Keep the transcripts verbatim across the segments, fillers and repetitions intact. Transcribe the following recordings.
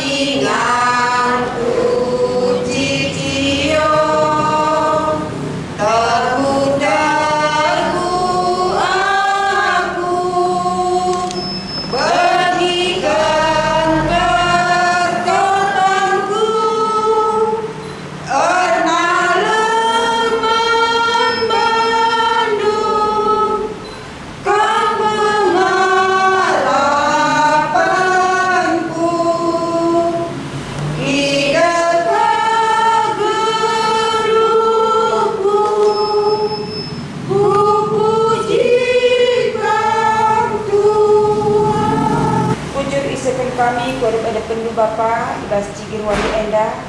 Inganku cicio, teguh-teguh aku, beniken pertotonku, erna leman bandu. Kam me harapenku i deka geluhku, kupuji Kam, Tuhan. Bujur isehken kami ku adepen-adepenndu, Bapa, i bas cigir wari enda.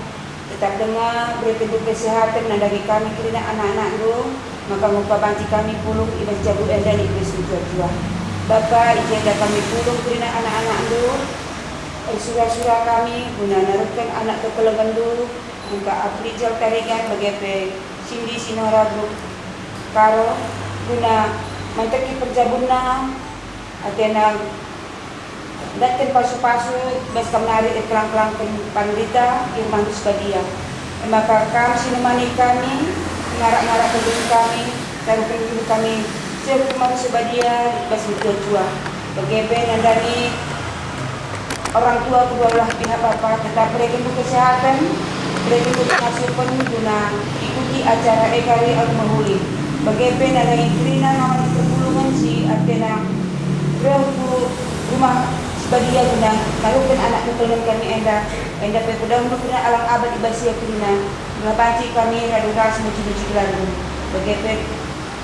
Tetap denga, berekenNdu kesehaten nandangi kami kerina anak-anakNdu, maka ngupa banci kami pulung i bas jabu enda i bas mejuah-juah. Bapa, i jenda kami pulung kerina anak-anakNdu, ersura-sura kami guna nerusken anak kekelengenNdu, engka Aprijal Taregan bage pe Sindi Sinora Bruk Karo, guna manteki perjabunna, atena ndatken pasu-pasu bas kam nari erkelang-kelangken panderita i Rumah Sabadia. E maka Kam si nemani kami, ngarak-ngarak kegeluhen kami, taruhken kami seh ku Rumah Sabadia bas mejuah-juah. Bage pe nandangi orang tua kedua belah pihak Bapa, tetap berekenNdu kesehaten, berekenNdu pengasupen guna ikuti acara e kari alu mehuli. Bage pe nandangi kerina ngawan perpulungen si atena reh ku Rumah Sabadia guna naluken anak kekelengen kami enda, enda pe pedauhndu kerina alang abal i bas ia kerina, gelah banci kami radu ras memuji-muji gelarNdu. Bage pe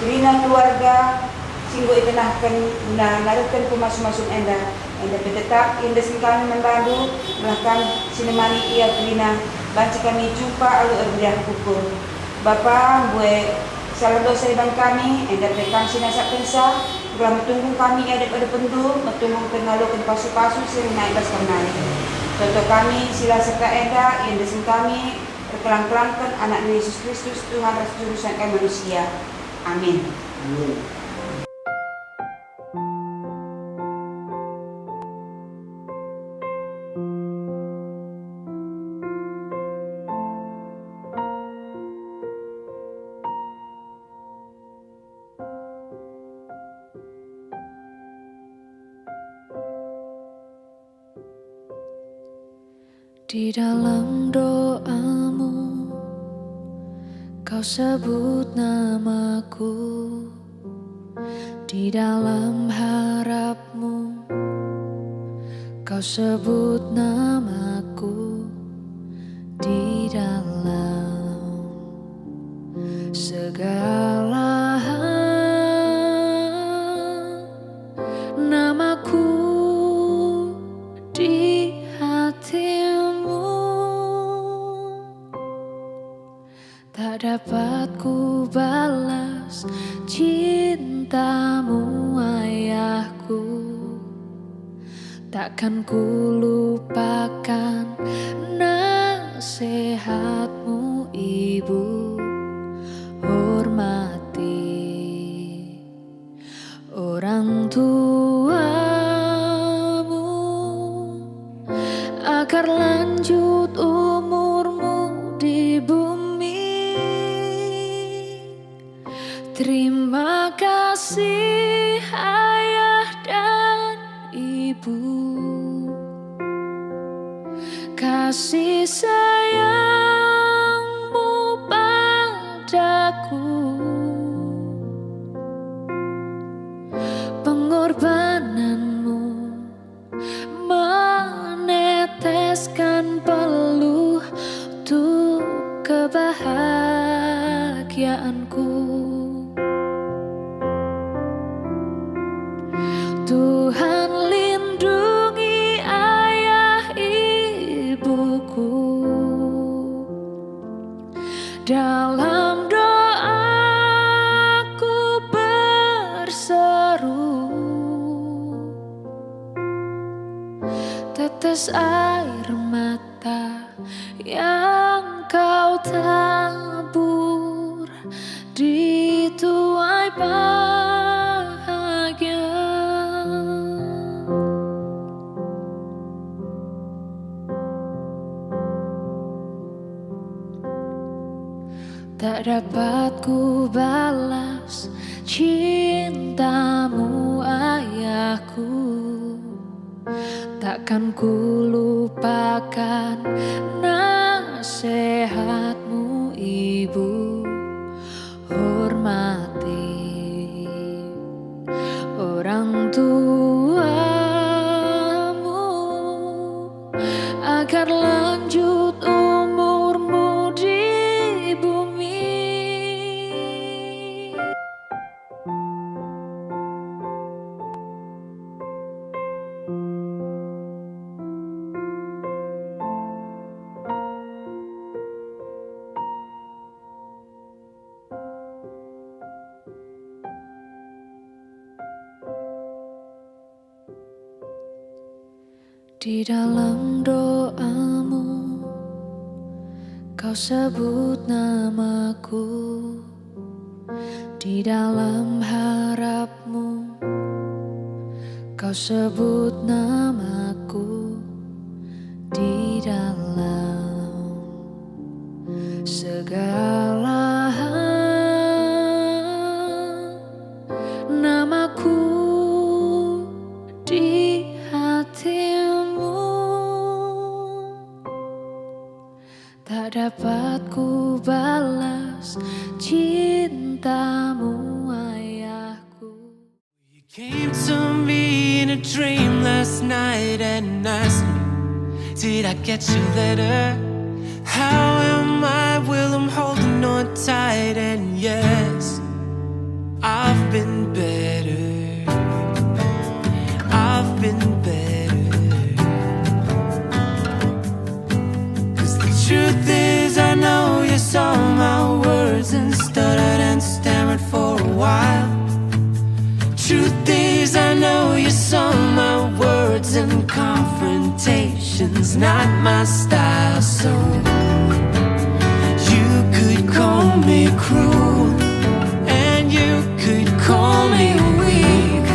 kerina keluarga si enggo itenahken guna naluken pemasu-masum enda, enda pe tetap iendesken kami man bandu, gelah Kam si nemani ia kerina, banci kami jumpa alu ermeriah ukur. Bapa, mbue salah dosa iban kami, enda pe Kam si nasapkenca, gelah metunggung kami i adep-adepndu, metunggung pe ngaloken pasu-pasu si rehna i bas Kam nari. Toto kami si la serta enda, iendesken kami erkelang-kelangken AnakNdu, Yesus Kristus, Tuhan ras Juru Selamat kami manusia. Amin. Amin. Di dalam doamu, kau sebut namaku. Di dalam harapmu, kau sebut namaku. Di dalam segala hal, namaku di hatimu. Tak dapat ku balas cintamu, ayahku. Takkan ku lupakan nasihatmu, ibu. Hormati orang tuamu, agar lanjut umurmu di bumi. Terima kasih, ayah dan ibu. Kasih sayangmu padaku, pengorbananmu meneteskan peluh untuk kebahagiaanku. Tuhan, lindungi ayah ibuku. Dalam doaku berseru, tetes air mata yang kau tabur di tuai bahagia. Tak dapat ku balas cintamu, ayahku. Takkan ku lupakan nasihatmu, ibu. Hormati orang tuamu, agar lanjut umurmu di bumi. Di dalam doamu, kau sebut namaku. Di dalam harapmu, kau sebut namaku. Di dalam segala hal, namaku di hatimu. Tak dapat ku balas cintamu, ayahku. You came to me in a dream last night and asked me, did I get your letter? How am I? Well, I'm holding on tight, and yes, I've been better. I've been better. 'Cause the truth is, I know you saw my words and stuttered and stammered for a while. Truth is, I know you saw my words and confrontation's not my style. So you could call me cruel and you could call me weak,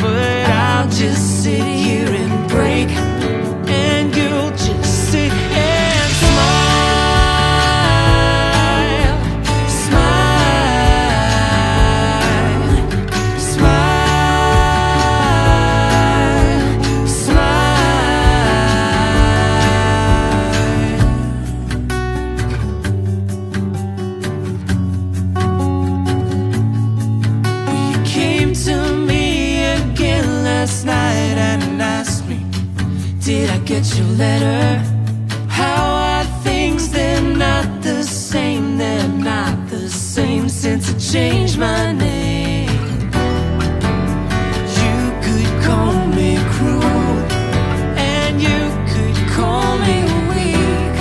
but I'll just sit here and break, and you'll just sit and smile, smile, smile, smile. You came to me again last night and asked me, did I get your letter? How are things? They're not the same, they're not the same since I changed my name. You could call me cruel and you could call me weak,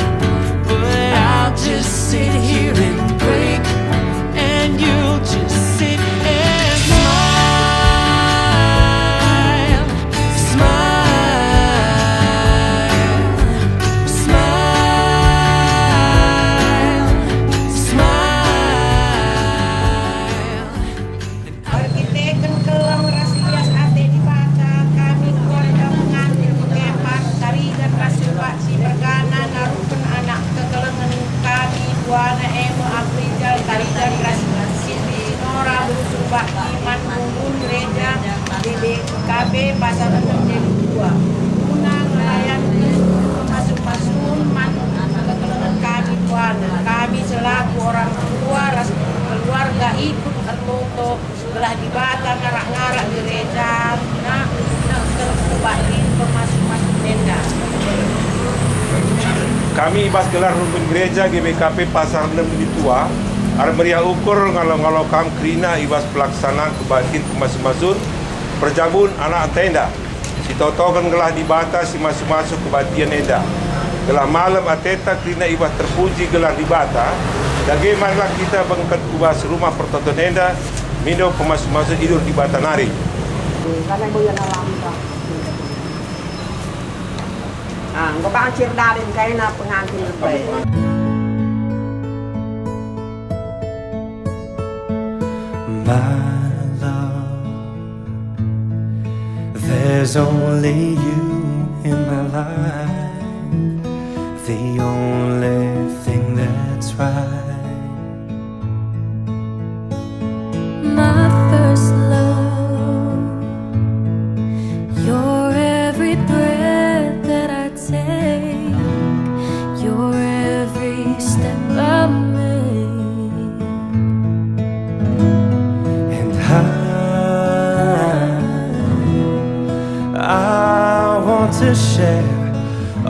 but I'll just sit here and break, and you'll just sit and smile, smile, smile, smile. Erkiteken keleng ras lias ate Dibata, kami keluarga pengantin pekepar, Tarigan ras Subak si mergana naruhken anak kekelengen kami duana, e me Afrizal Tarigan ras Siti Sinora, berusul bakti man unggun gereja G B K P Pasar Enem Deli Tua, guna ngelayanken pemasu-masun man kekelengen kami duana. Kami selaku orang tua ras keluarga ikut ertoto gelah Dibata ngarak-ngarak gereja, na, neken kebaktin pemasu-masun enda. Kami i bas gelar runggun gereja G B K P Pasar Enem Deli Tua, arah meriah ukur ngalo-ngalo kam kerina i bas pelaksanaan kebaktin pemasu-masun perjabun anak enda. Sitotoken gelah Dibata si masu-masu kebaktin enda, gelah malem ateta kerina i bas terpuji gelar Dibata, dage marilah kita bengket ku bas rumah pertoton enda, mindo pemasu-masu idur Dibata nari. Karena ibu yang alam, Pak. Ah, engko bangcir darin kaina pengantin lebe. My love, there's only you in my life. The only thing that's right.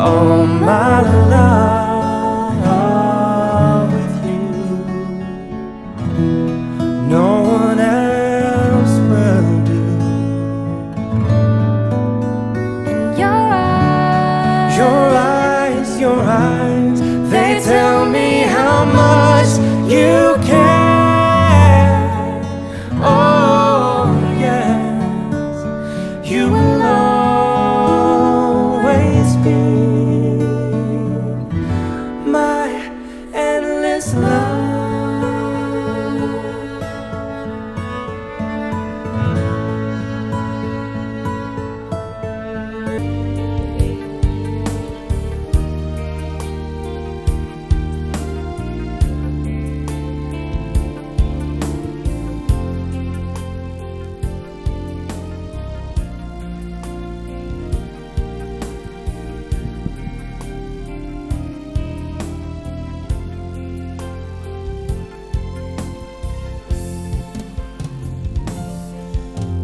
All my love with you, no one else will do. And your eyes, your eyes, your eyes, they tell me how much you care. Oh, yes, you will always be my endless love.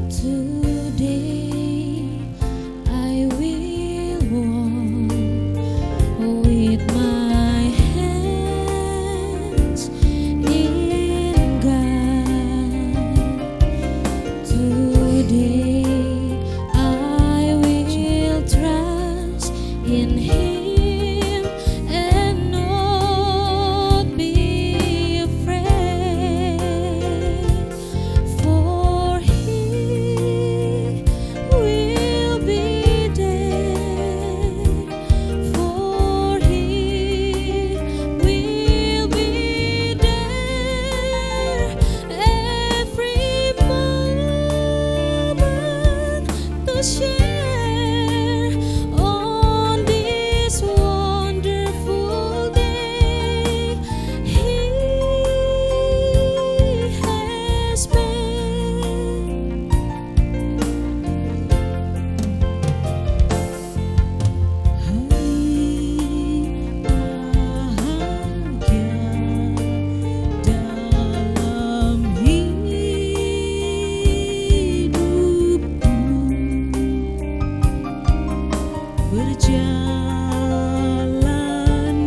Today I will walk with my hands in God. Today I will trust in Him and not be afraid, for He will be there, for He will be there every moment to share on this wonderful day He has made. Hari bahagia dalam hidupku, berjalan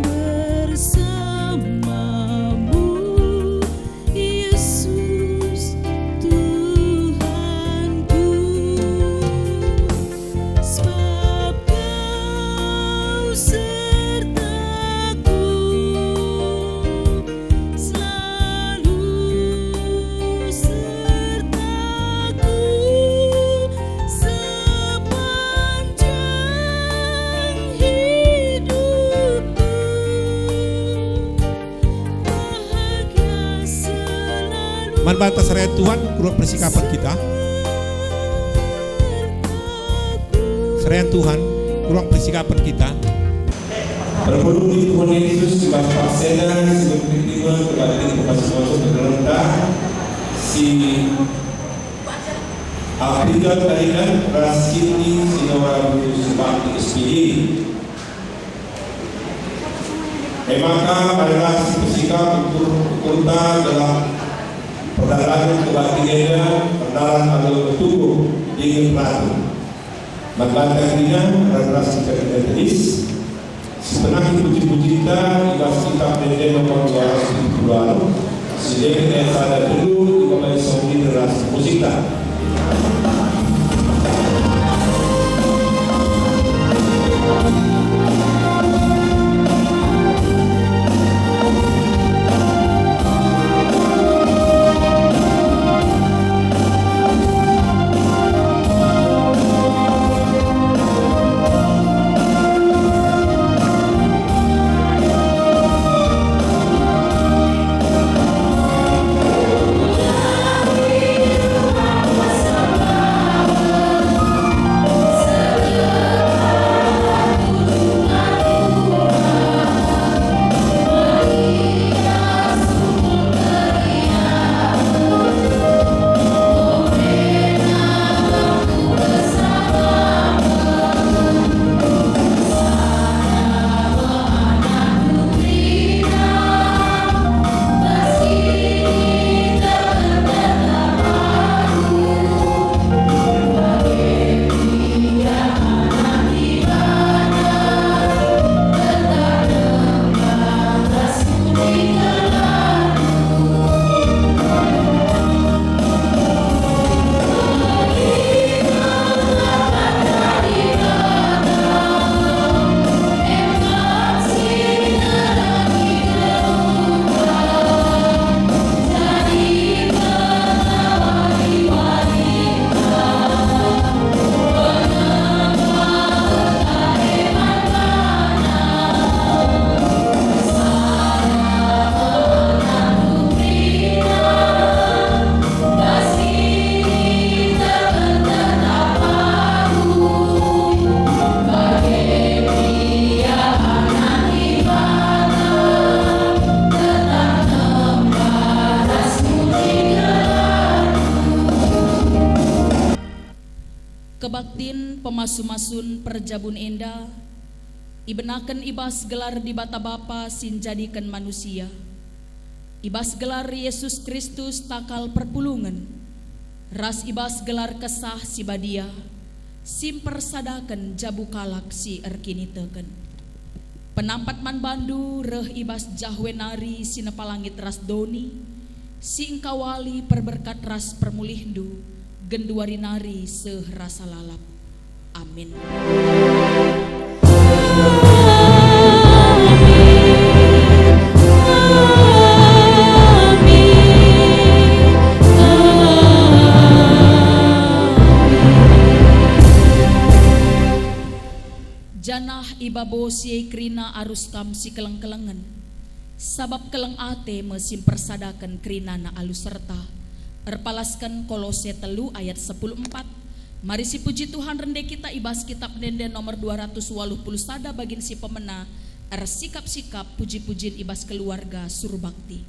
bersamamu, Yesus Tuhanku, sebab Kau sertaku, selalu sertaku sepanjang hidupku. Man banta serayan Tuhan, ku ruang persikapen kita. Serayan Tuhan, ku ruang persikapen kita. Perpulung Tuhan Yesus, di bas paksena, si berpikir, kebakti, kebakti, kebakti, si Afrika Kalikan, ras Siti, Sinora, Buku, Subakti, S P D. E maka marilah sipesikap ukur-ukurta gelah perdalan kebaktin enda erdalan alu ertukuh dingen teratur. Man banta kerina, ras-ras kita kerina tedis, sipenahi puji-pujinta i bas kitab Ende nomor dua ratus tujuh puluh dua. Sendiri ayat sada telu, dibabai sound leader ras musikta. Masu-masun perjabun enda ibenaken i bas gelar Dibata Bapa si njadiken manusia, i bas gelar Yesus Kristus takal perpulungen, ras i bas gelar Kesah Si Badia si mpersadaken jabu kalak si erkiniteken. Penampat man bandu reh i bas Jahwe nari si nepa langit ras doni, si engkawali perberkat ras permulihndu, genduari nari seh rasa lalap. Amin. Janah i babo si e kerina arus kam si keleng-kelengen, sabap keleng ate me si mpersadaken kerinana alu serta. Erpalasken Kolose telu ayat sepuluh empat. Mari sipuji Tuhan rende kita i bas Kitab Ende-enden nomor dua ratus waluh puluh sada bagin si pemena, ersikap-sikap puji-pujin i bas keluarga surbakti.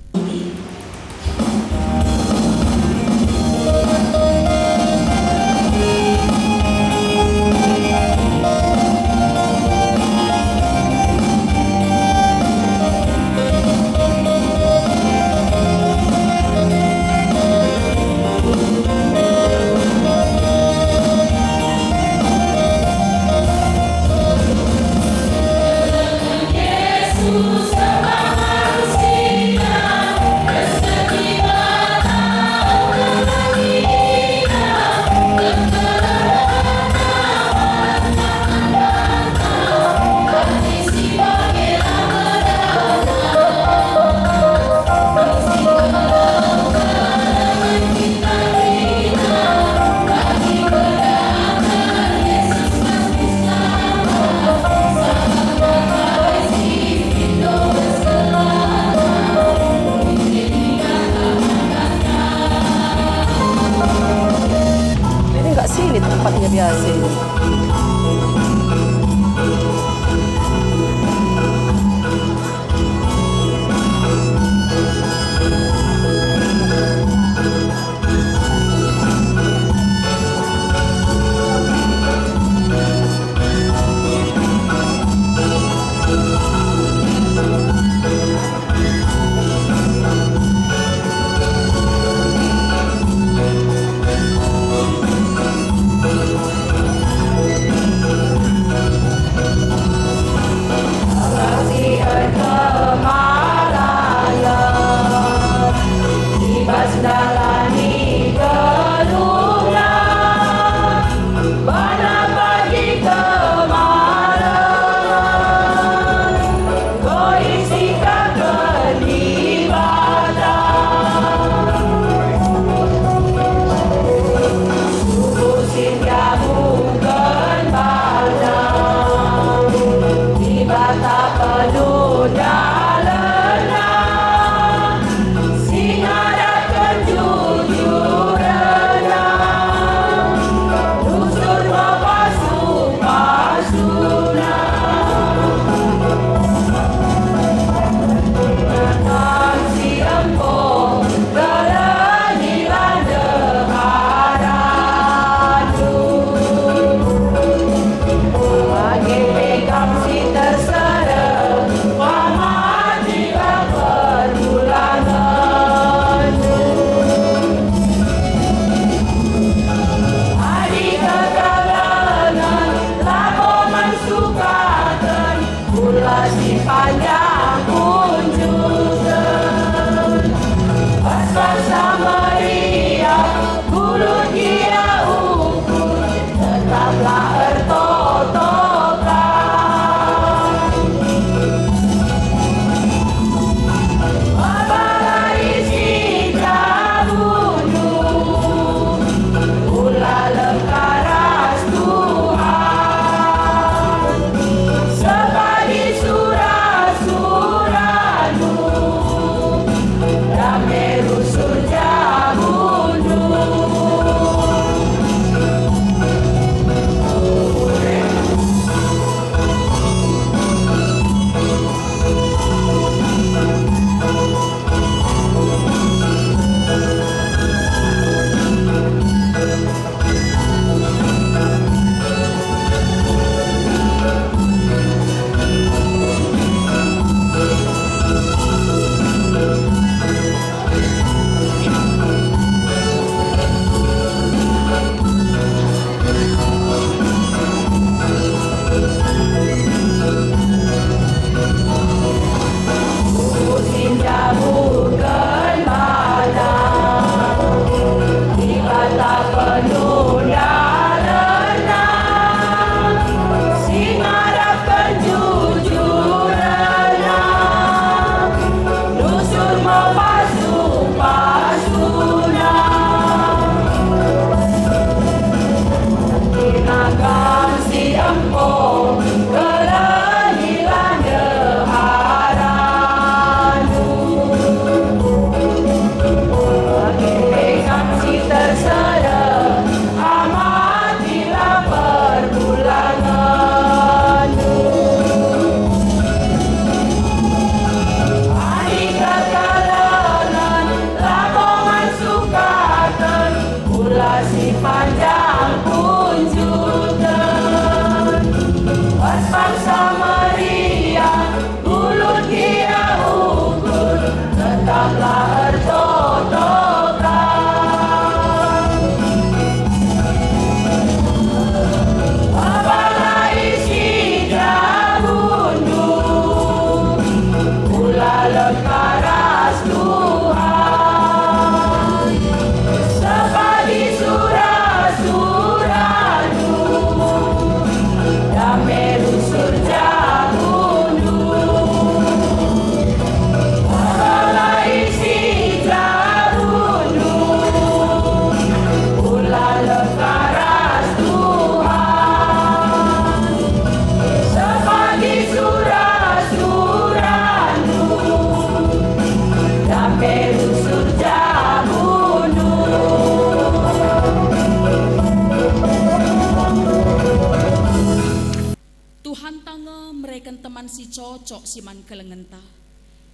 mereken teman si cocok si man kelengenta.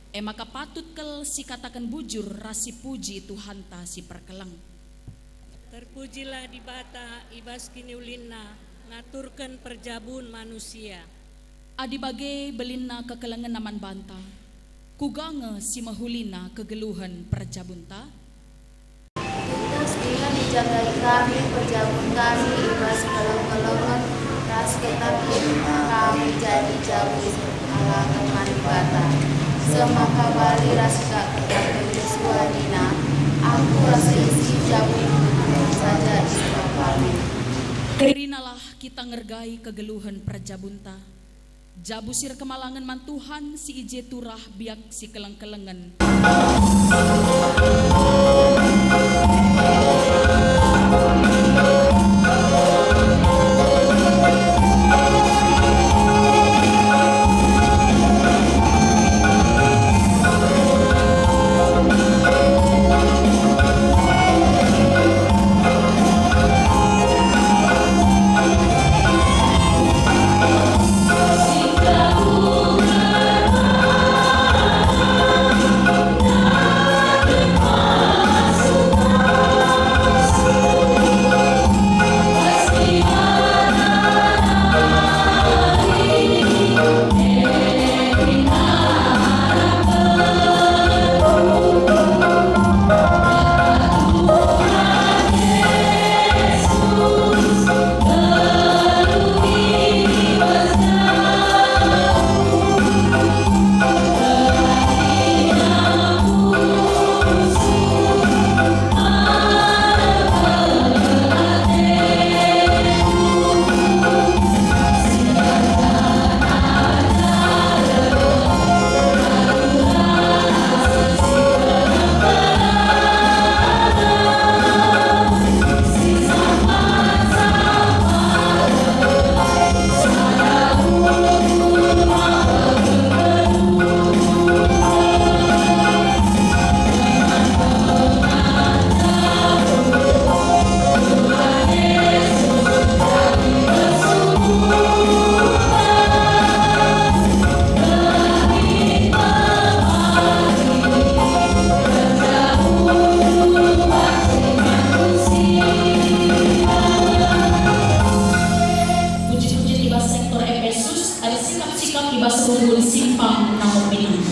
E maka patut kal sikataken bujur ras sipuji Tuhanta si perkeleng. Terpujilah Dibata i bas kiniulinNa ngaturken perjabun manusia. Adi bage belinna kekelengenna man banta, kuga nge si mehulina kegeluhen perjabunta? Tutus dingen ijagai kami perjabun kami i bas keleng-kelengen ras ketaten kami jadi jabu si erkemalangen man Dibata. Seh maka bali ras sikap ketaten Jesua nina, "Aku ras isi jabu saja isembah kami." Kerinalah kita ngergai kegeluhen perjabunta. Jabu si erkemalangen man Tuhan si i je turah biak si keleng-kelengen. Puji-puji i bas sektor Epesus, ada sikap-sikap i bas runggul simpang Nahor Pinang.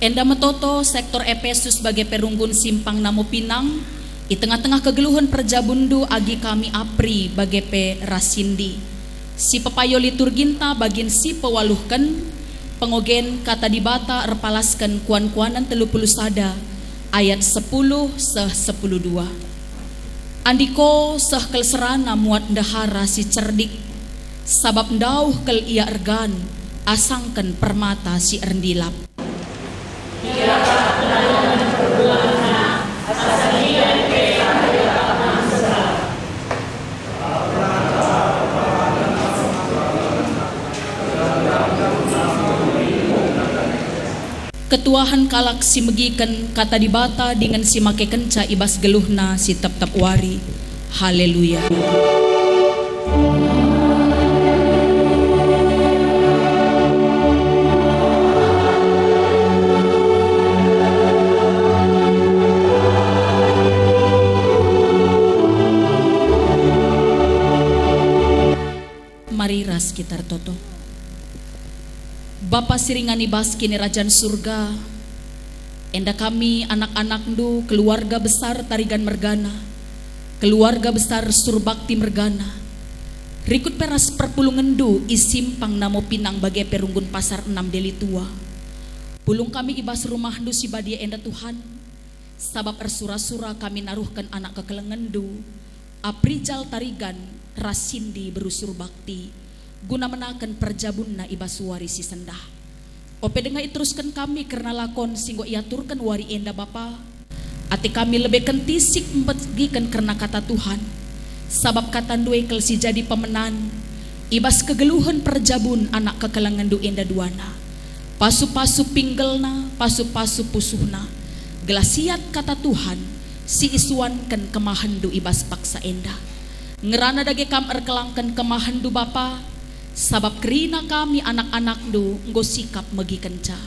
Enda me toto sektor Epesus bage pe runggun Simpang Namo Pinang, i tengah-tengah kegeluhen perjabunndu agi kami Apri bage pe ras Sindi. Si pepayo liturginta bagin si pewaluhken, pengogen Kata Dibata erpalasken Kuan-kuanen telu puluh sada ayat sepuluh seh sepuluh dua. Andiko seh kal serana muat ndehara si cerdik, sabap ndauh kal ia ergan asangken permata si erndilap. Ketuahen kalak si megiken Kata Dibata dingen si makekenca i bas geluhna si tep-tep wari. Haleluya. Mari ras kita ertoto. Bapa si ringan i bas Kinirajan Surga, enda kami anak-anakNdu, keluarga besar Tarigan mergana, keluarga besar Surbakti mergana, rikut pe ras perpulungenNdu i Simpang Namo Pinang bage pe runggun Pasar Enam Deli Tua. Pulung kami i bas rumahNdu si badia enda, Tuhan, sabap ersura-sura kami naruhken anak kekelengenNdu, Aprijal Tarigan ras Sindi beru Surbakti, guna menaken perjabunna i bas wari si sendah. Ope denga iterusken kami kerna lakon si enggo iaturken wari enda, Bapa, ate kami lebeken tisik mbegiken kerna Kata Tuhan, sabap KataNdu e kal si jadi pemenan i bas kegeluhen perjabun anak kekelengenNdu enda duana. Pasu-pasu pinggelna, pasu-pasu pusuhna, gelah siat Kata Tuhan si isuanken kemahenNdu i bas paksa enda. Ngerana dage Kam erkelangken kemahenNdu, Bapa, sabap kerina kami anak-anakNdu enggo sikap megikenca.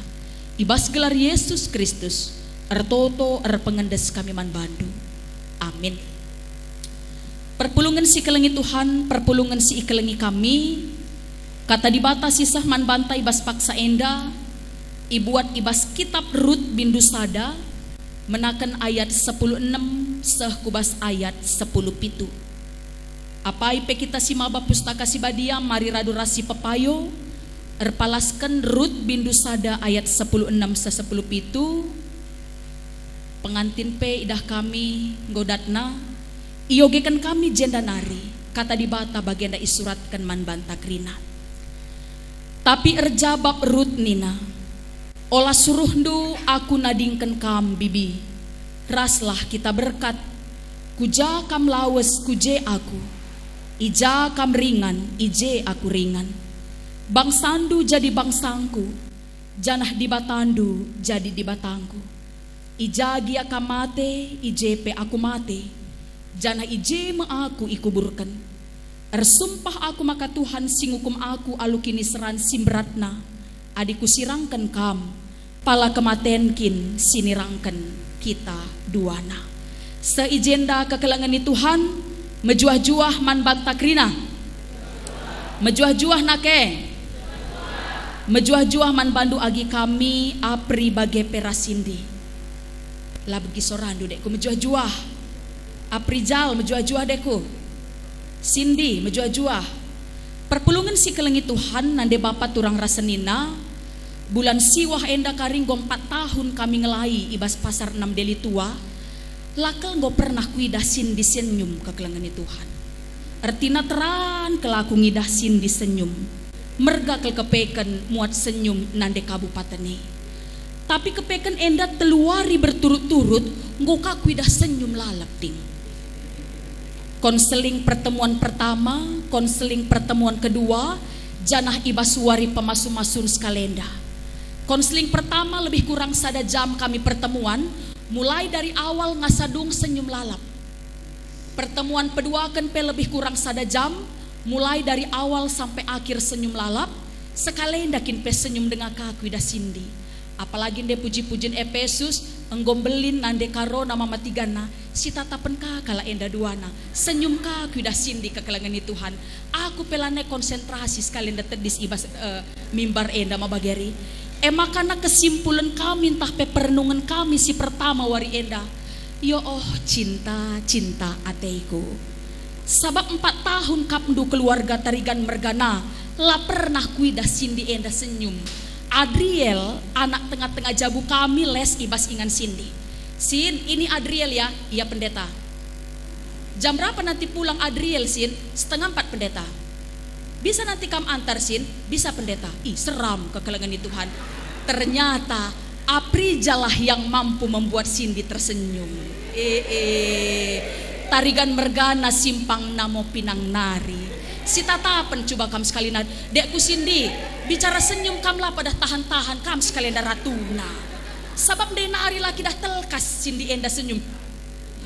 I bas gelar Yesus Kristus, ertoto erpengendes kami man bandu. Amin. Perpulungen si ikelengi Tuhan, perpulungen si ikelengi kami, Kata Dibata si seh man banta i bas paksa enda ibuat i bas kitap Rut bindu sada, menaken ayat sepuluh enem seh ku bas ayat sepuluh pitu. Apai pe kita si maba Pustaka Si Badia, mari radu ras si pepayo, erpalasken Rut bindu sada ayat sepuluh enem seh sepuluh pitu. Pengantin pe idah kami enggo datna, iogeken kami jenda nari, Kata Dibata bagenda isuratken man banta kerina. Tapi erjabap Rut nina, "Ola suruhndu aku nadingken kam bibi. Raslah kita berkat. Ku ja kam lawes, ku je aku. I ja kam ringan, i je aku ringan. Bangsandu jadi bangsangku, janah Dibatandu jadi Dibatangku. I ja gia kam mate, i je pe aku mate, janah i je me aku ikuburken. Ersumpah aku maka Tuhan si ngukum aku alu kiniseran si mberatna, adi kusirangken kam, pala kematen kin si nirangken kita duana." Seh i jenda kekelengen ni Tuhan, mejuah-juah man banta kerina. Mejuah-juah nake. Mejuah-juah man bandu agi kami, Apri bage pe ras Sindi. La begi sorandu, dekku, mejuah-juah. Aprijal, mejuah-juah, dekku. Sindi, mejuah-juah. Perpulungen si ikelengi Tuhan, nande bapa turang ras senina, bulan Siwah enda kari enggo empat tahun kami ngelai i bas Pasar Enam Deli Tua, la kal enggo pernah kuidah Sindi senyum kekelengen ni Tuhan. Ertina teran kal aku ngidah Sindi senyum. Merga kal kepeken muat senyum nande kabupaten e. Tapi kepeken enda telu wari berturut-turut enggo ka kuidah senyum lalap, ting. Konseling pertemuan pertama, konseling pertemuan kedua, janah i bas wari pemasu-masun sekalenda. Konseling pertama lebih kurang sada jam kami pertemuan, mulai dari awal ngasa dung senyum lalap. Pertemuan peduaken pe lebih kurang sada jam, mulai dari awal sampai akhir senyum lalap, sekalenda kin pe senyum denga ka kuidah Sindi. Apalagi nde puji-pujin Epesus, enggo mbelin nande karona mama tigana, sitatapen ka kalak enda duana. Senyum ka kuidah Sindi kekelengen ni Tuhan. Aku pe lanai konsentrasi sekalenda tedis i bas, eh, mimbar enda maba geri. E maka na kesimpulen kami ntah pe perenungen kami si pertama wari enda, "Ya oh, cinta, cinta ateku. Sabap empat tahun kap ndu keluarga Tarigan mergana, la pernah kuidah Sindi enda senyum." Adriel, anak tengah-tengah jabu kami, les i bas ingan Sindi. "Sin, ini Adriel ya." "Iya, Pendeta." "Jam berapa nanti pulang Adriel, Sin?" "Setengah empat, Pendeta." "Bisa nanti kam antar, Sin?" "Bisa, Pendeta." Ih, seram kekelengen ni Tuhan. Ternyata Aprija lah yang mampu membuat Sindi tersenyum. Eh, eh. Tarigan mergana Simpang Namo Pinang nari. Sitatapen cuba kam sekali nari. Dekku Sindi, bicara senyum kam la padah tahan-tahan kam sekali enda ratuna. Sabap ndai nari la kidah telkas Sindi enda senyum.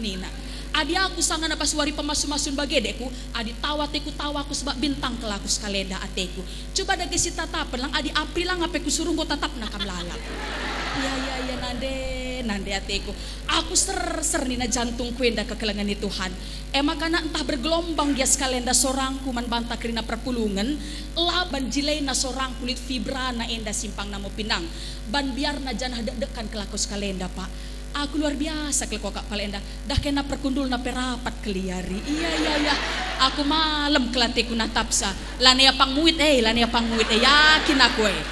Nina, "Adi aku sangana bas wari pemasu-masun bage, dekku, adi tawa ateku tawa aku, sebab bintang kelaku sekalenda ateku. Cuba dage sitatapen lang, adi Apri lang ape kusuruh enggo tatapna kam lalap." "Iya, iya, iya, nande, nande ateku. Aku ser-ser," nina jantungku enda kekelengen ni Tuhan. E maka na ntah bergelombang gia sekalenda sorangku man banta kerina perpulungen, la ban jilaina sorangku lit vibrana enda Simpang Namo Pinang, ban biarna janah dek-dekan kelaku sekalenda, Pak. Aku luar biasa kal kuakap kalak enda. Dah kena perkundulna pe rapat keliari. Iya, iya, iya. Aku malem kal ateku natapsa. Lanai apang muit, eh, lanai apang muit, eh, yakin aku, eh.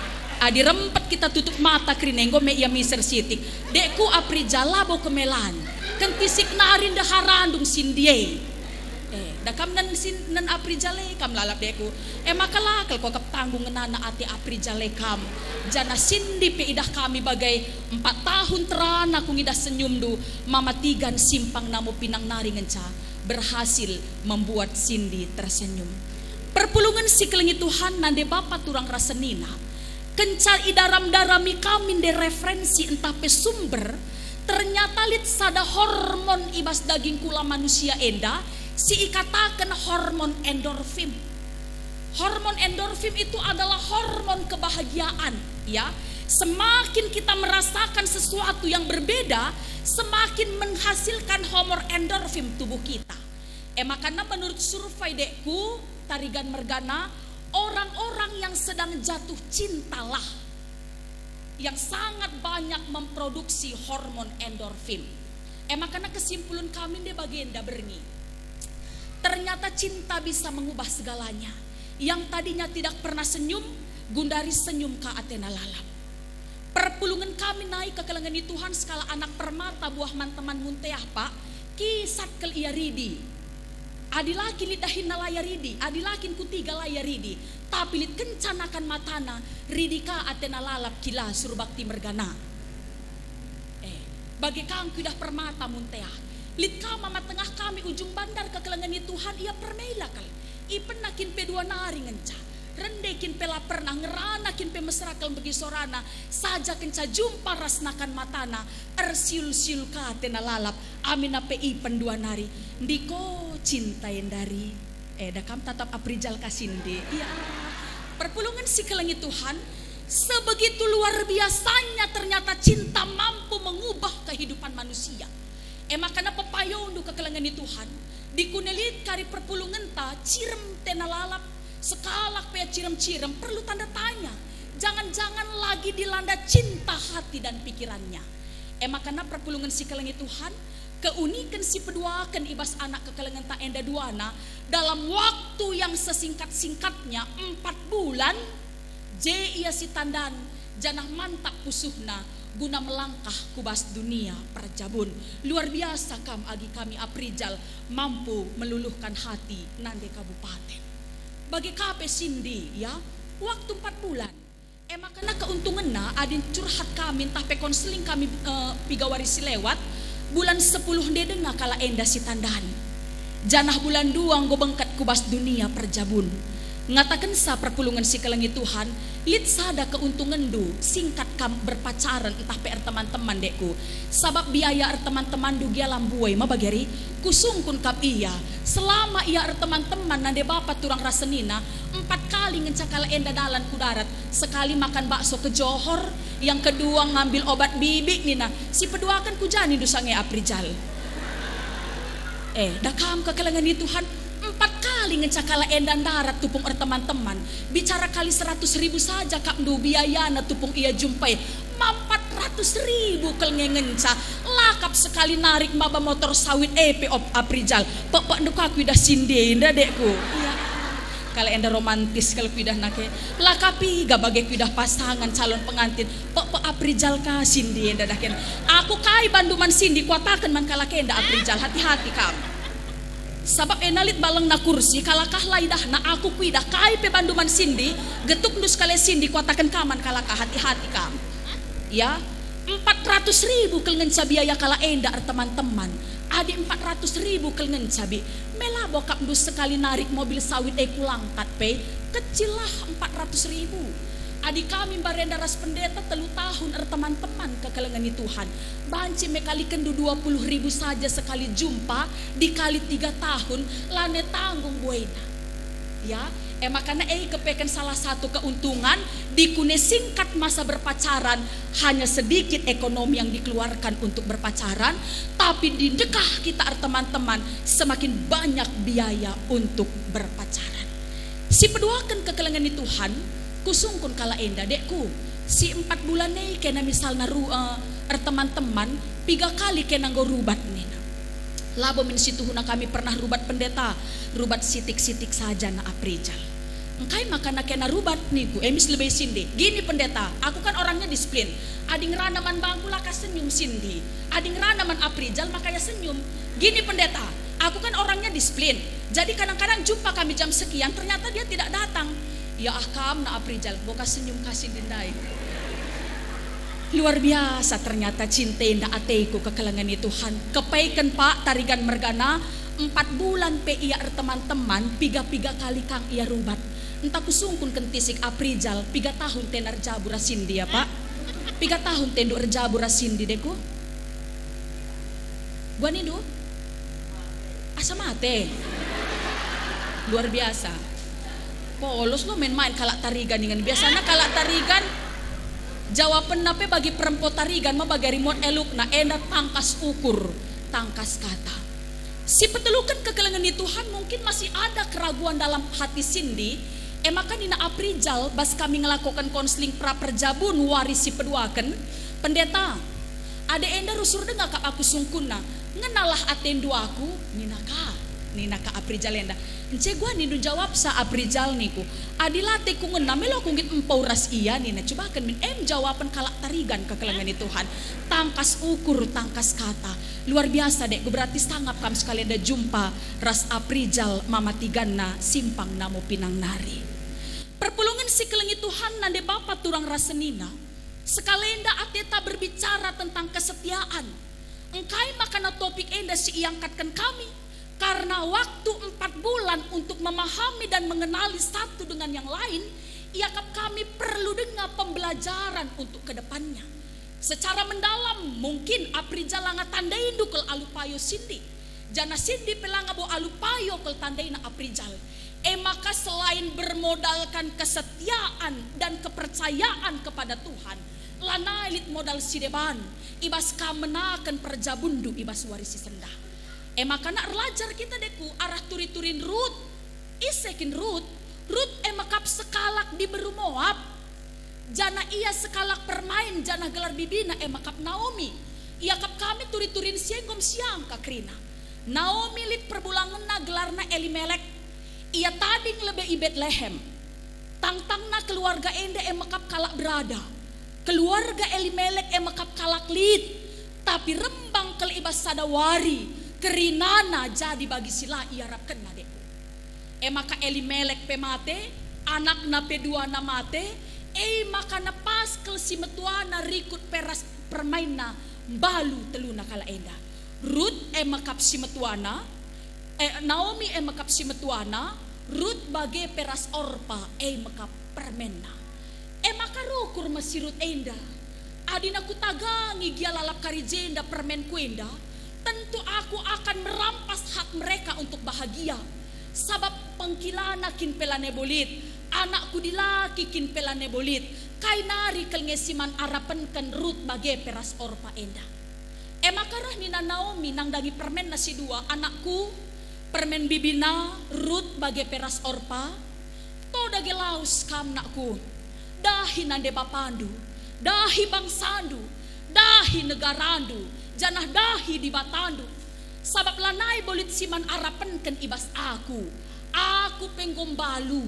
Adi rempet kita tutup mata kerina enggo me ia miser sitik. Dekku Aprija labo kemelan. Kentisik nari ndeharandung Sindi e. Eh, da kam nen sin-, nen Aprija le kam lalap, dekku. E maka la kal kuakap tanggung ngenana ate Aprija le kam. Janah Sindi pe idah kami bage empat tahun terana kungidah senyumndu, mama Tigan Simpang Namo Pinang nari ngenca berhasil membuat Sindi tersenyum. Perpulungen si kelengi Tuhan, nande bapa turang ras senina. Kenca idaram-darami kami nde referensi ntah pe sumber, ternyata lit sada hormon i bas daging kula manusia enda si ikataken hormon endorfin. Hormon endorfin itu adalah hormon kebahagiaan, ya. Semakin kita merasakan sesuatu yang berbeda, semakin menghasilkan hormon endorfin tubuh kita. E maka menurut survei, dekku, Tarigan mergana, orang-orang yang sedang jatuh cintalah yang sangat banyak memproduksi hormon endorfin. E maka kesimpulen kami nde bagenda berngi. Ternyata cinta bisa mengubah segalanya. Yang tadinya tidak pernah senyum, gundari senyum ka atena lalap. Perpulungen kami nai kekelengen ni Tuhan, sekalak anak permata buah man teman Munteah, Pak, kisat kal ia ridi. Adi la kin lit dahinna la ia ridi, adi la kin kutiga la ia ridi, tapi lit kenca nakan matana, ridi ka atena lalap kila suruh bakti mergana. Eh, bage ka engkuidah permata Munteah. Lit ka mama tengah kami ujung bandar kekelengen ni Tuhan, ia permela kal. Ipenna kin pe dua nari ngenca. Rende kin pe la pernah, ngerana kin pe mesera kal begi sorana, saja kenca jumpa ras nakan matana, ersiul-siul ka atena lalap, amina pe ipen dua nari. Ndiko cinta endari. Eh, da kam tatap aprijal ka Sindi. Iya. Perpulungen si kelengi Tuhan, sebegitu luar biasanya ternyata cinta mampu mengubah kehidupan manusia. E maka pepayondu kekelengen ni Tuhan, dikune lit kari perpulungenta, cirem tena lalap, sekalak pe cirem-cirem, perlu tanda tanya. Jangan-jangan lagi dilanda cinta hati dan pikirannya. E maka perpulungen si kelengi Tuhan, keuniken si peduaken i bas anak kekelengenta enda duana, dalam waktu yang sesingkat-singkatnya, empat bulan, je ia si tandan, janah mantap pusuhna guna melangkah ku bas dunia perjabun. Luar biasa kam agi kami aprijal mampu meluluhkan hati nande kabupaten. Bage ka pe Sindi, ya, waktu empat bulan. E maka keuntungenna adi curhat kami ntah pe konseling kami, eh, piga wari si lewat, bulan sepuluh nde denga kalak enda si tandan. Janah bulan dua enggo bengket ku bas dunia perjabun. Ngatakensa perpulungen si kelengi Tuhan, lit sada keuntungenndu, singkat kam berpacaren ntah pe erteman-teman, dekku. Sabap biaya erteman-temanndu gia la mbuai me bageri, kusungkun kam ia. Selama ia erteman-teman nande bapa turang ras senina, empat kali ngenca kalak enda dalan ku darat, sekali makan bakso ke Johor, yang kedua ngambil obat bibik nina, si peduaken ku ja nindu sange aprijal. Eh, da kam kekelengen ni Tuhan, Empat kali ngenca kalak enda ndarat tupung erteman-teman. Bicara kali seratus ribu saja kap ndu biayana tupung ia jumpai. Ma empat ratus ribu kal nge ngenca. Lakap sekali narik maba motor sawit e pe op Aprijal. Pek-pek ndu ka kuidah si ndai enda, dekku. Iya. Kalak enda romantis kal kuidah nake. Lakap iga bage kuidah pasangan calon pengantin. Pek-pek Aprijal ka si ndai enda daken. Aku kai bandu man si ndai kuataken man kalak enda, Aprijal. Hati-hati kam. Sabap ena lit balengna kursi, kalak ah la idahna, aku kuidah kai pe bandu man si ndai, getukndu sekali si ndai kuataken kam man kalak ah, hati-hati kam. Ya, empat ratus ribu kal ngenca biaya kalak enda erteman-teman. Adi empat ratus ribu kal ngenca bi, me labo kap ndu sekali narik mobil sawit e kulangkat pe, kecil lah empat ratus ribu. Adi kami mbarenda ras pendeta telu tahun erteman-teman kekelengen ni Tuhan, banci me kalikenndu dua puluh ribu saja sekali jumpa, dikali tiga tahun, lanai tanggung buena. Ya, e makana e ikepeken salah satu keuntungan, dikune singkat masa berpacaran, hanya sedikit ekonomi yang dikeluarkan untuk berpacaran, tapi di ndekah kita erteman-teman, semakin banyak biaya untuk berpacaran. Si peduaken kekelengen ni Tuhan, kusungkun kalak enda, dekku, si empat bulan e kena misalna ru-, eh, erteman-teman, piga kali kena enggo rubat nina. Labo min situhuna kami pernah rubat pendeta, rubat sitik-sitik saja na Aprijal. Engkai maka na kena rubat niku, emis lebe si ndai. Gini pendeta, aku kan orangnya disiplin. Adi ngerana man bangku la ka senyum si ndai. Adi ngerana man Aprijal maka ia senyum. Gini pendeta, aku kan orangnya disiplin. Jadi kadang-kadang jumpa kami jam sekian, ternyata dia tidak datang. Ya ah kam na Aprijal, enggo ka senyum ka si ndai ndai. Luar biasa ternyata cinta enda ateku kekelengen ni Tuhan. Kepeken, Pak, Tarigan mergana, empat bulan pe ia erteman-teman, piga-piga kali kang ia rubat. Ntah kusungkun kentisik Aprijal, piga tahun tena erjabu ras si ndai ya, Pak? Piga tahun tendu erjabu ras si ndai, deku? Buanindu? Asa mate. Luar biasa. Polos lo main-main kalak Tarigan ningen. Biasana kalak Tarigan jawapenna pe bagi perempo Tarigan ma bagi remote elukna enda tangkas ukur, tangkas kata. Si peteluken kekelengen ni Tuhan mungkin masih ada keraguan dalam hati si ndai, e maka nina Aprijal bas kami ngelakoken konseling pra perjabun wari si peduaken, Pendeta, adi enda rusur denga kap aku sungkunna, ngenalah atendu aku, nina ka, nina ka Aprijal enda. Nce guanindu jawabsa Aprijal niku, adi la ateku ngena melo aku nggit empau ras ia, nina. Cubaken min, em jawapen kalak Tarigan kekelengen ni Tuhan. Tangkas ukur, tangkas kata. Luar biasa, dekku, berarti sangap kam sekali enda jumpa ras Aprijal mama Tiganna simpang Namo Pinang nari. Perpulungen si kelengi Tuhan, nande bapa turang ras senina, sekalenda ateta berbicara tentang kesetiaan. Engkai makana topik enda si iangkatken kami? Karena waktu empat bulan untuk memahami dan mengenali satu dengan yang lain, iakap kami perlu denga pembelajaran untuk ke depannya. Secara mendalam, mungkin Aprijal langa tandaindu kal alu payo si ndai, janah si ndai pe langa bo alu payo kal tandaina Aprijal. E maka selain bermodalkan kesetiaan dan kepercayaan kepada Tuhan, lanai lit modal si deban i bas kam menaken perjabunndu i bas wari si sendah. E maka nak erlajar kita, deku, arah turi-turin Rut. Ise kin Rut? Rut e mekap sekalak diberu Moab. Janah ia sekalak permain, janah gelar bibina e mekap Naomi. Iakap kami turi-turin si enggo siangka kerina. Naomi lit perbulangenna gelarna Elimelek. Ia tading lebe i Betlehem. Tangtangna keluarga enda e mekap kalak berada. Keluarga Elimelek e mekap kalak lit, tapi rembang kal i bas sada wari, kerinana jadi bagi si la iarapkenna, deku. E maka Elimelek pe mate, anakna pe duana mate, e maka nepas kal si metuana rikut pe ras permainna mbalu teluna kalak enda. Rut e mekap si metuana, eh, Naomi e mekap si metuana, Rut bage pe ras Orpa e mekap permenna. E maka rukur me si Rut enda. Adina kutagangi gia lalap kari jenda permenku enda, tentu aku akan merampas hak mereka untuk bahagia. Sabap pengkilana kin pe lanai bo lit, anakku dilaki kin pe lanai bo lit, kai nari kal nge si man arapenken Rut bage pe ras Orpa enda. E maka reh nina Naomi nandangi permenna si dua, "Anakku, Permen bibina Rut bage pe ras Orpa, to dage lawes kam, nakku. Dahi nande bapandu, dahi bangsandu, dahi negarandu, janah dahi Dibatandu. Sabap lanai bo lit si man arapenken i bas aku. Aku pe enggo mbalu,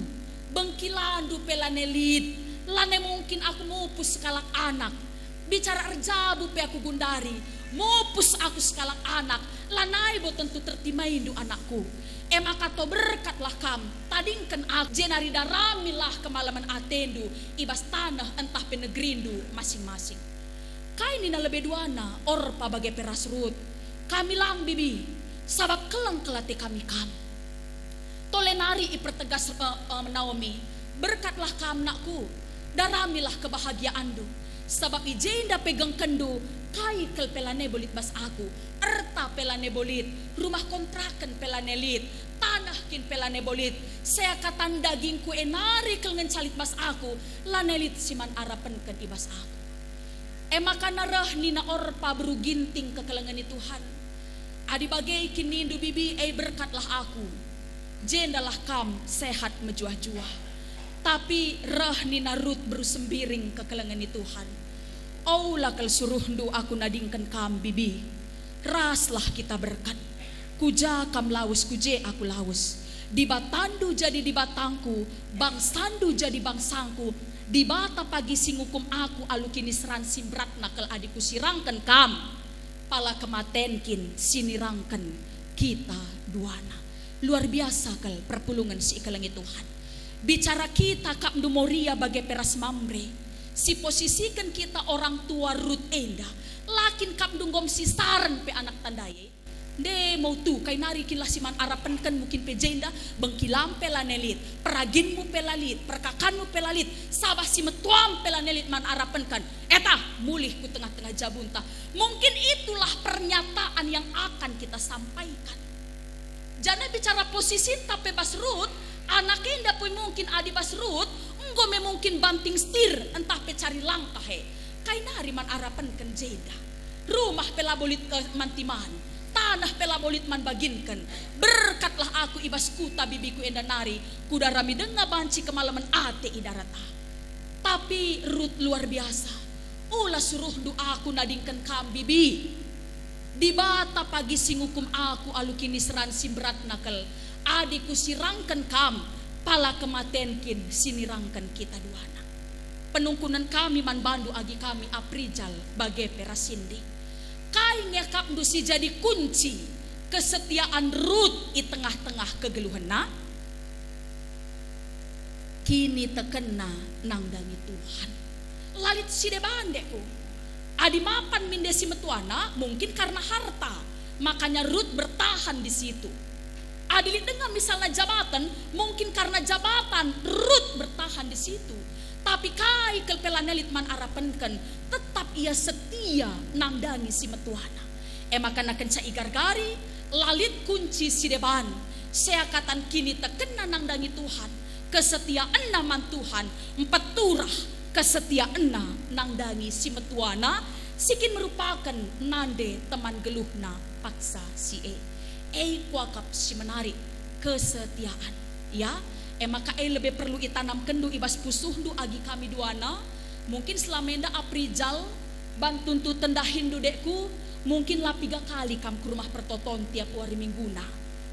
bengkilandu pe lanai lit, lanai mungkin aku mupus sekalak anak. Bicara erjabu pe aku gundari, mupus aku sekalak anak, lanai bo tentu tertimaindu, anakku. E maka to berkatlah kam, tadingken aku, jenari daramilah kemalemen atendu i bas taneh ntah pe negerindu masing-masing. Kai nina lebe duana, Orpa bage pe ras Rut? Kami lang, bibi, sabap keleng kal ate kami kam. Tole nari ipertegas, eh, eh, Naomi, "Berkatlah kam, nakku, daramilah kebahagiaanndu, sabap i jenda pe gengkenndu, kai kal pe lanai bo lit bas aku, erta pe lanai bo lit, rumah kontraken pe lanai lit, taneh kin pe lanai bo lit, seakatan dagingku e nari kal ngenca lit bas aku, lanai lit si man arapenken i bas aku." E maka reh nina Orpa beru Ginting kekelengen ni Tuhan, "Adi bage kin nindu, bibi, e berkatlah aku, jendalah kam sehat mejuah-juah. Tapi reh nina Rut beru Sembiring kekelengen ni Tuhan, ola kal suruhndu aku nadingken kam, bibi. Raslah kita berkat. Ku ja kam lawes, ku je aku lawes. Dibatandu jadi Dibatangku, bangsandu jadi bangsangku. Dibata pagi si ngukum aku alu kiniseran si mberatna kal adi kusirangken kam, pala kematen kin si nirangken kita duana." Luar biasa kal perpulungen si ikelengi Tuhan. Bicara kita kap ndu Moria bage pe ras Mamre, si posisiken kita orang tua Rut enda, la kin kap ndu nggom sisaren pe anak tandai. Nde mo tu, kai nari kinlah si man arapenken mungkin pe jenda, bengkilam pe lanai lit, peraginmu pe la lit, perkakanmu pe la lit, sabah si metuam pe lanai lit man arapenken. Eta, mulih ku tengah-tengah jabunta. Mungkin itulah pernyataan yang akan kita sampaikan. Janah bicara posisinta pe bas Rut, anak enda pe mungkin adi bas Rut, enggo me mungkin banting setir ntah pe cari langkah e. Kai nari man arapenken jenda. Rumah pe labo lit, eh, man timan, taneh pe labo lit man baginken. Berkatlah aku i bas kuta bibiku enda nari, kudarami denga banci kemalemen ate i darat ah. Tapi Rut luar biasa. Ula suruhndu aku nadingken kam, bibi. Dibata pagi si ngukum aku alu kiniseran si mberatna kal, adi kusirangken kam, pala kematen kin si nirangken kita duana. Penungkunen kami man bandu agi kami Aprijal bage pe ras Sindi. Kai nge akapndu si jadi kunci kesetiaan Rut i tengah-tengah kegeluhenna? Kinitekenna nandangi Tuhan. La lit si deban, dekku. Adi mapan min nde si metuana, mungkin karena harta, makanya Rut bertahan di situ. Adi lit denga misalna jabaten, mungkin karena jabatan Rut bertahan di situ. Tapi kai kal pe lanai lit man arapenken, tetap ia setia nandangi si metuana. E maka kenca igargari, la lit kunci si deban, seakatan kinitekenna nandangi Tuhan, kesetiaenna man Tuhan, mpeturah kesetiaenna nandangi si metuana, si kin merupaken nande teman geluhna paksa si e. E kuakap si menarik, kesetiaan. Ya, e maka e lebe perlu itanamkenndu i bas pusuhndu agi kami duana. Mungkin selama enda Aprijal, ban tuntuten dahinndu, dekku, mungkin la piga kali kam ku rumah pertoton tiap wari mingguna.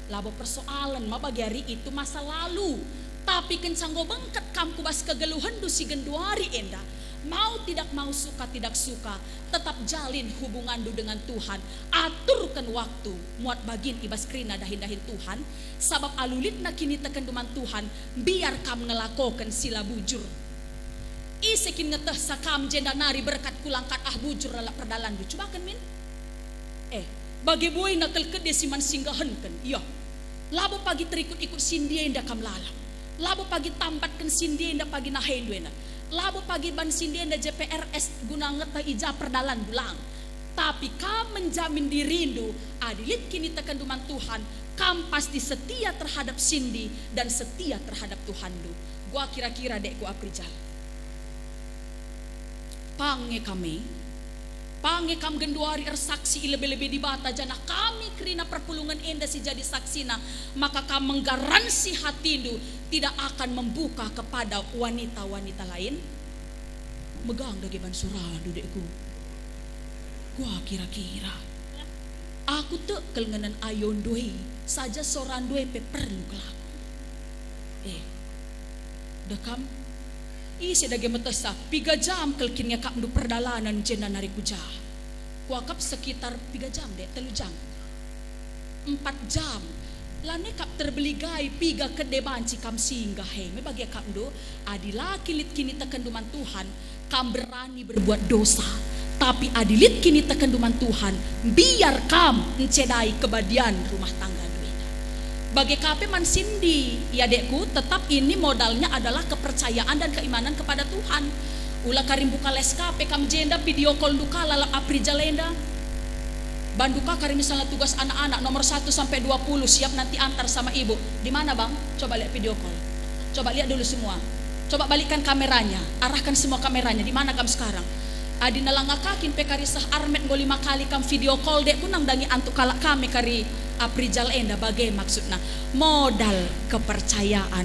Labo persoalen ma bagi ari itu masa lalu. Tapi kenca enggo bengket kam ku bas kegeluhenndu si genduari enda, mau tidak mau, suka tidak suka, tetap jalin hubunganndu dengan Tuhan. Aturken waktu muat bagin i bas kerina dahin-dahin Tuhan, sabap alu litna kinitekenndu man Tuhan, mbiar kam ngelakoken si la bujur. Ise kin ngetehsa kam jenda nari berkat kulangkat ah bujur lalap perdalanndu? Cubaken min. Eh, bage buena kal kede si man singgahenken, ia. Labo pagi terikut-ikut si ndi enda kam lalap. Labo pagi tambatken si ndi enda pagi nahendu enda. Labo pagi ban si ndi enda J P R S guna ngeteh i ja perdalanndu, lang. Tapi kam menjamin dirindu, adi lit kinitekenndu man Tuhan, kam pasti setia terhadap si ndi dan setia terhadap Tuhanndu. Gua kira-kira, dekku Aprijal. Pange kami, Pange kam genduari ersaksi i lebe-lebe Dibata, janah kami kerina perpulungen enda si jadi saksina, maka kam menggaransi hatindu tidak akan membuka kepada wanita-wanita lain. Megang dage ban surandu, dekku. Kuakira-kira. Aku tek kal ngenen ayondu e, saja sorandu e pe perlu kal aku. Eh, da kam? Ise dage metehsa, piga jam kal kin ngakapndu perdalanen jenda nari ku ja? Kuakap sekitar piga jam, dek, telu jam. Empat jam. Lanai kap terbeligai piga kende banci kam singgah, he me bage akapndu. Adi la kin lit kinitekenndu man Tuhan, kam berani berbuat dosa. Tapi adi lit kinitekenndu man Tuhan, mbiar kam encedai kebadian rumah tanggandu enda. Bage ka pe man si ndi, ya, dekku, tetap ini modalnya adalah kepercayaan dan keimanan kepada Tuhan. Ula kari mbuka les ka pe kam jenda, video call-ndu ka lalap aprijal enda. Bandu ka kari misalnya tugas anak-anak nomor satu sampai dua puluh siap nanti antar sama ibu. Di mana, Bang? Coba lihat video call. Coba lihat dulu semua. Coba balikkan kameranya, arahkan semua kameranya. Di mana kam sekarang? Adi nalanga ka kin pe kari seh armet enggo lima kali kam video call, dekku, nandangi antuk kalak kami kari aprijal enda, bage maksudna. Modal kepercayaan